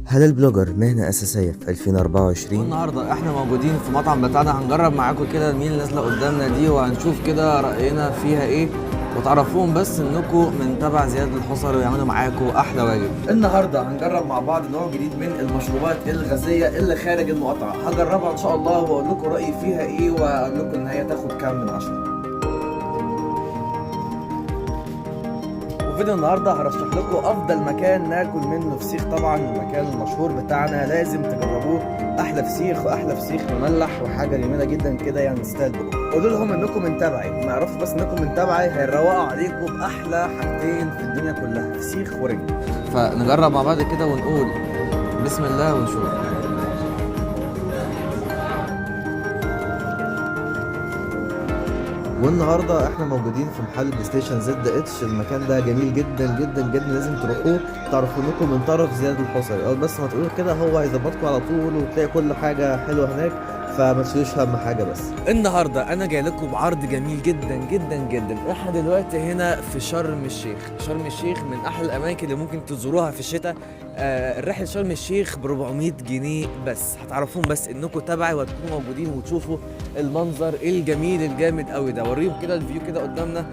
هل ال blogger مهنة أساسية في 2024؟ والنهارده احنا موجودين في مطعم بتاعنا، هنجرب معاكم كده مين اللي نازله قدامنا دي، وهنشوف كده راينا فيها ايه، وتعرفوهم بس انكم من تبع زياد الحصري ويعملوا معاكم احلى واجب. النهارده هنجرب مع بعض نوع جديد من المشروبات الغازية اللي خارج المقاطعة، هجربها ان شاء الله واقول لكم رايي فيها ايه، واقول لكم ان هي تاخد كام من 10. وفيديو النهارده هرشح لكم افضل مكان ناكل منه فسيخ، طبعا المكان المشهور بتاعنا لازم تجربوه، احلى فسيخ واحلى فسيخ مملح وحاجه جميلة جدا كده يعني تستاهل بقكم. قولوا لهم انكم من تبعي، ما يعرفوا بس انكم من تبعي هيروقوا عليكم باحلى حاجتين في الدنيا كلها، فسيخ ورنج. فنجرب مع بعض كده ونقول بسم الله ونشوف. والنهارده احنا موجودين في محل بلاي ستيشن ZH. المكان ده جميل جدا جدا جدا، لازم تروحوه. تعرفوا انكم من طرف زياد الحصري، او بس ما تقولوا كده هو هيظبطكم على طول، وتلاقي كل حاجة حلوة هناك، فما تشيلوش هم حاجة. بس النهارده انا جاي لكم بعرض جميل جدا جدا جدا. احنا دلوقتي هنا في شرم الشيخ. شرم الشيخ من احلى الاماكن اللي ممكن تزوروها في الشتاء. الرحلة شرم الشيخ ب 400 جنيه بس، هتعرفون بس انكم تبعي وهتكونوا موجودين وتشوفوا المنظر الجميل الجامد قوي ده. وريهم كده ال view كده قدامنا،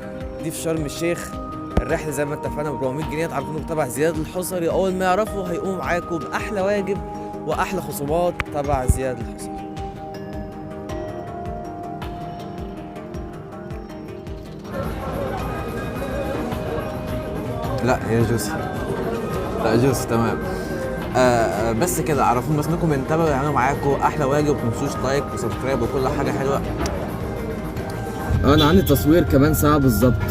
دي في شرم الشيخ. الرحلة زي ما اتفقنا ب 400 جنيه، تعرفوا انكم تبع زياد الحصري، اول ما يعرفوا هيقوموا معاكم باحلى واجب واحلى خصومات تبع زياد الحصري. لا هي juicy، لا juicy تمام. بس كده عرفونا بس انكم من تبع يعملوا معاكم احلى واجب، وما تنسوش like و subscribe وكل حاجة حلوة. انا عندي تصوير كمان ساعة بالظبط،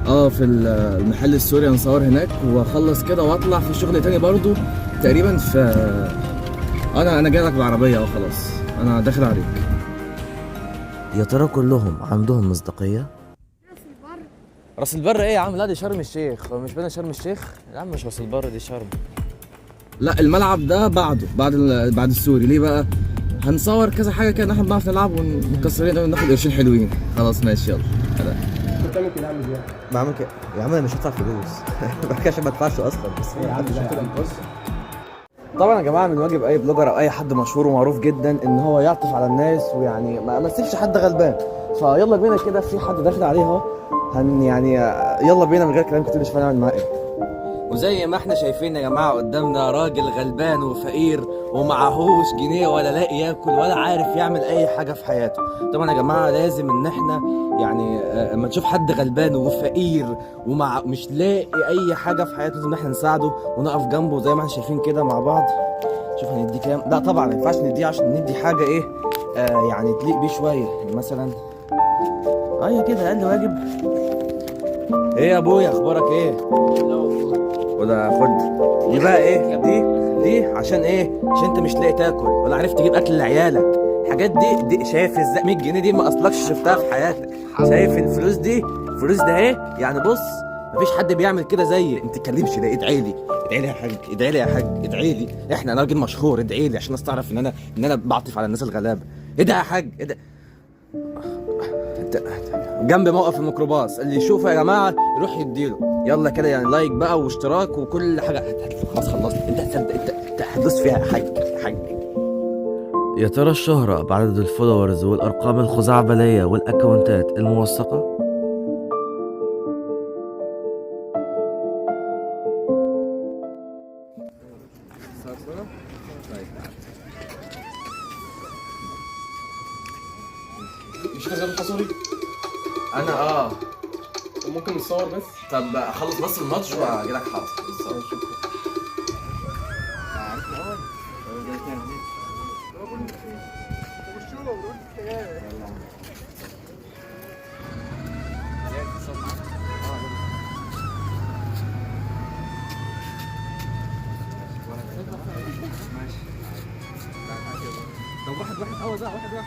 في المحل السوري هنصور هناك واخلص كده واطلع في شغل تاني برضو تقريبا. في انا جاي لك بالعربية اهو، خلاص انا داخل عليك. يا ترى كلهم عندهم مصداقية؟ راس البر ايه يا عم؟ لا دي شرم الشيخ، هو مش بين شرم الشيخ يا عم، مش راس البر دي شرم. لا الملعب ده بعده بعد السوري. ليه بقى؟ هنصور كذا حاجة كده، احنا بنعرف نلعب ونكسرين وناخد قرشين حلوين. خلاص ماشي يلا. بتعمل كده عامل ازاي؟ بعمل كده يا عم، انا مش هدفع فلوس بحكي عشان ما ادفعش اصلا، بس يا عم شفت الانقاذ؟ طبعا يا جماعة من واجب اي blogger او اي حد مشهور ومعروف جدا ان هو يعطف على الناس، ويعني ما تسيبش حد غلبان. فيلا بينا كده، في حد داخل عليه اهو، هن يعني يلا بينا من غير كلام كتير، مش هنعمل معاه ايه. وزي ما احنا شايفين يا جماعة قدامنا راجل غلبان وفقير ومعهوش جنيه ولا لاقي ياكل ولا عارف يعمل اي حاجة في حياته. طبعا يا جماعة لازم ان احنا يعني اما نشوف حد غلبان وفقير ومع مش لاقي اي حاجة في حياته لازم ان احنا نساعده ونقف جنبه زي ما احنا شايفين كده مع بعض. شوف هنديه كام. لا طبعا ما ينفعش نديه، عشان ندي حاجة ايه يعني تليق بيه شوية، يعني مثلا ايوه كده اقل واجب. ايه يا ابويا اخبارك ايه؟ ولا خد دي بقى ايه دي عشان ايه؟ عشان انت مش لاقي تاكل ولا عارف تجيب اكل لعيالك. الحاجات دي شايف ازاي 100 جنيه دي ما اصلكش شفتها في حياتك. شايف الفلوس دي؟ الفلوس ده ايه يعني؟ بص مفيش حد بيعمل كده زيي. انت تتكلمش ليه؟ ادعي لي، ادعي لي يا حاج، ادعي لي يا حاج، ادعي لي. احنا انا راجل مشهور، ادعي لي عشان الناس تعرف ان انا بعطف على الناس الغلابة. ادعي يا حاج، ادعي. جنب موقف الميكروباص اللي يشوفه يا جماعة يروح يديله. يلا كده يعني like بقى واشتراك وكل حاجة. خلاص خلصت. انت هتصدق، انت هتدوس فيها يا حاج، حاج. يا ترى الشهرة بعدد ال followers والأرقام الخزعبلية والأكونتات الموثقة؟ مش زياد الحصري؟ انا ممكن نتصور بس؟ طب اخلص بس الماتش واجي لك. حاضر. طب واحد واحد اول بقى، واحد واحد.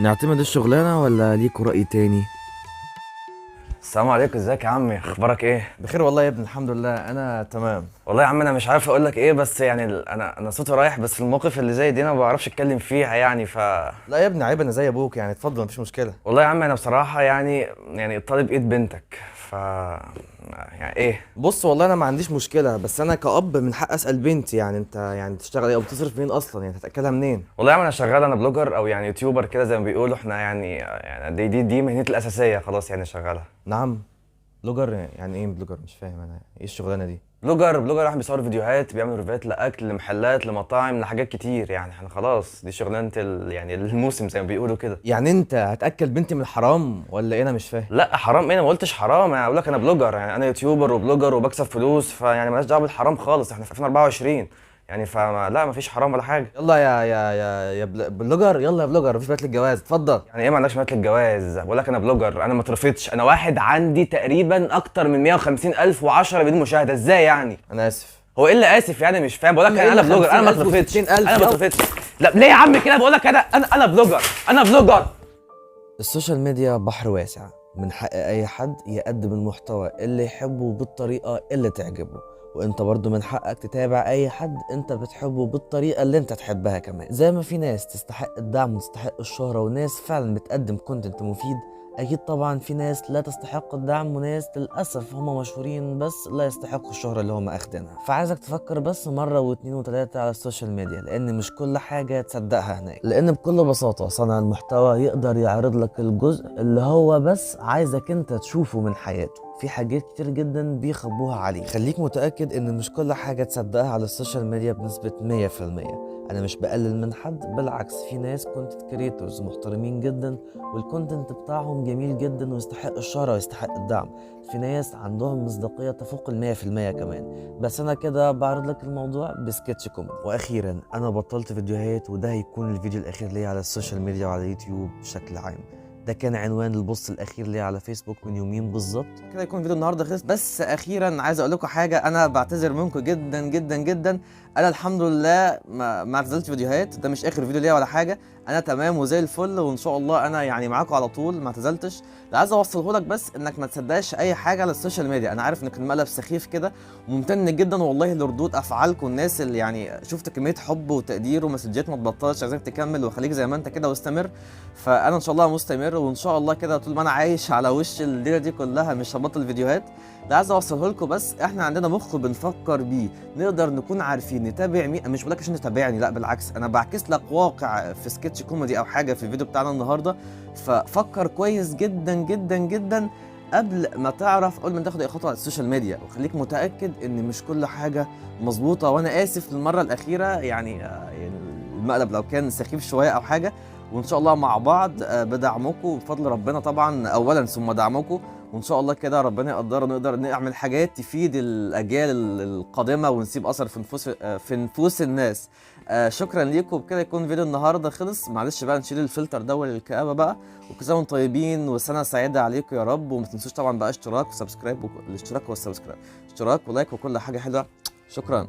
نعتمد الشغلانة ولا ليكوا رأي تاني؟ السلام عليكم، ازيك يا عمي؟ اخبارك ايه؟ بخير والله يا ابني، الحمد لله انا تمام. والله يا عم انا مش عارف اقول لك ايه، بس يعني انا صوتي رايح، بس الموقف اللي زي دي انا ما بعرفش اتكلم فيها يعني. لا يا ابني عيب، انا زي ابوك يعني، اتفضل مفيش مشكلة. والله يا عم انا بصراحة يعني طالب ايد بنتك، يعني ايه؟ بص والله انا ما عنديش مشكلة، بس انا كأب من حق اسال بنتي، يعني انت يعني تشتغل ايه او بتصرف منين اصلا، يعني هتاكلها منين؟ والله يا عم انا شغال، انا blogger او يعني YouTuber كده زي ما بيقولوا، احنا يعني دي مهنتي الاساسية خلاص يعني شغالها. نعم blogger؟ يعني ايه blogger؟ مش فاهم انا ايه الشغلانة دي. blogger واحد بيصور فيديوهات، بيعمل review هات لاكل، لمحلات، لمطاعم، لحاجات كتير يعني. احنا خلاص دي شغلانة يعني الموسم زي ما بيقولوا كده. يعني انت هتاكل بنتي من الحرام ولا ايه؟ انا مش فاهم. لا حرام ايه، انا ما قلتش حرام، انا اقول لك انا blogger، يعني انا YouTuber و blogger وبكسب فلوس، فيعني مالناش دعوه بالحرام خالص، احنا في 2024 يعني، فما لا مفيش حرام ولا حاجة. يلا يا يا يا يا blogger، يلا يا blogger، مفيش بنات للجواز، اتفضل. يعني ايه ما عندكش بنات للجواز؟ بقول لك انا blogger، انا ما اترفضتش، انا واحد عندي تقريبا اكتر من 150,000 و10 مليون مشاهده، ازاي يعني؟ انا اسف. هو ايه اللي اسف يعني؟ مش فاهم. بقول لك انا blogger، انا ما اترفضتش، انا ما اترفضتش. لا ليه يا عم كده؟ بقول لك انا blogger، انا blogger. ال social media بحر واسع، من حق اي حد يقدم المحتوى اللي يحبه بالطريقة اللي تعجبه، وانت برضو من حقك تتابع اي حد انت بتحبه بالطريقة اللي انت تحبها كمان. زي ما في ناس تستحق الدعم وتستحق الشهرة وناس فعلا بتقدم content مفيد، اكيد طبعا في ناس لا تستحق الدعم وناس للاسف هم مشهورين بس لا يستحقوا الشهرة اللي هم اخدينها. فعايزك تفكر بس مرة واتنين وتلاتة على ال social media، لان مش كل حاجة تصدقها هناك، لان بكل بساطة صانع المحتوى يقدر يعرض لك الجزء اللي هو بس عايزك انت تشوفه من حياته، في حاجات كتير جدا بيخبوها عليه. خليك متأكد ان مش كل حاجة تصدقها على ال social media بنسبة 100%. انا مش بقلل من حد، بالعكس في ناس content creators محترمين جدا وال content بتاعهم جميل جدا ويستحق الشهرة ويستحق الدعم، في ناس عندهم مصداقية تفوق 100% كمان، بس انا كده بعرض لك الموضوع بسكتش كوميدي. واخيرا انا بطلت فيديوهات، وده هيكون الفيديو الاخير ليا على ال social media وعلى اليوتيوب بشكل عام. ده كان عنوان ال post الاخير ليا على فيسبوك من يومين بالظبط. كده يكون فيديو النهارده خلص. بس اخيرا عايز اقول لكم حاجة، انا بعتذر منكم جدا جدا جدا. انا الحمد لله ما اعتزلتش فيديوهات، ده مش اخر فيديو ليا ولا حاجة، انا تمام وزي الفل وان شاء الله انا يعني معاكم على طول، ما اعتزلتش. اللي عايز اوصله لك بس انك ما تصدقش اي حاجة على ال social media. انا عارف ان كان مقلب سخيف كده، وممتن جدا والله لردود افعالكم، الناس اللي يعني شفت كمية حب وتقدير ومسجات ما تبطلش، عايزاك تكمل وخليك زي ما انت كده واستمر. فانا ان شاء الله مستمر، وان شاء الله كده طول ما انا عايش على وش الليلة دي كلها مش هبطل فيديوهات. ده عايز اوصله لكم بس احنا عندنا مخ بنفكر بيه، نقدر نكون عارفين نتابع مين. مش بقولك عشان تتابعني، لا بالعكس انا بعكس لك واقع في سكتش كوميدي او حاجة في الفيديو بتاعنا النهارده. ففكر كويس جدا جدا جدا قبل ما تعرف، قبل ما تاخد اي خطوة على ال social media، وخليك متاكد ان مش كل حاجة مظبوطة. وانا اسف للمرة الاخيرة يعني المقلب لو كان سخيف شوية او حاجة، وان شاء الله مع بعض بدعمكم وبفضل ربنا طبعا اولا ثم دعمكم، وان شاء الله كده ربنا يقدرنا نقدر نعمل حاجات تفيد الاجيال القادمة ونسيب اثر في نفوس الناس. شكرا ليكم. وبكده يكون فيديو النهارده خلص. معلش بقى نشيل الفلتر ده والكآبة بقى، وكل سنة وانتم طيبين وسنة سعيدة عليكم يا رب. وما تنسوش طبعا بقى اشتراك و subscribe، الاشتراك وال subscribe، اشتراك و like وكل حاجة حلوة. شكرا.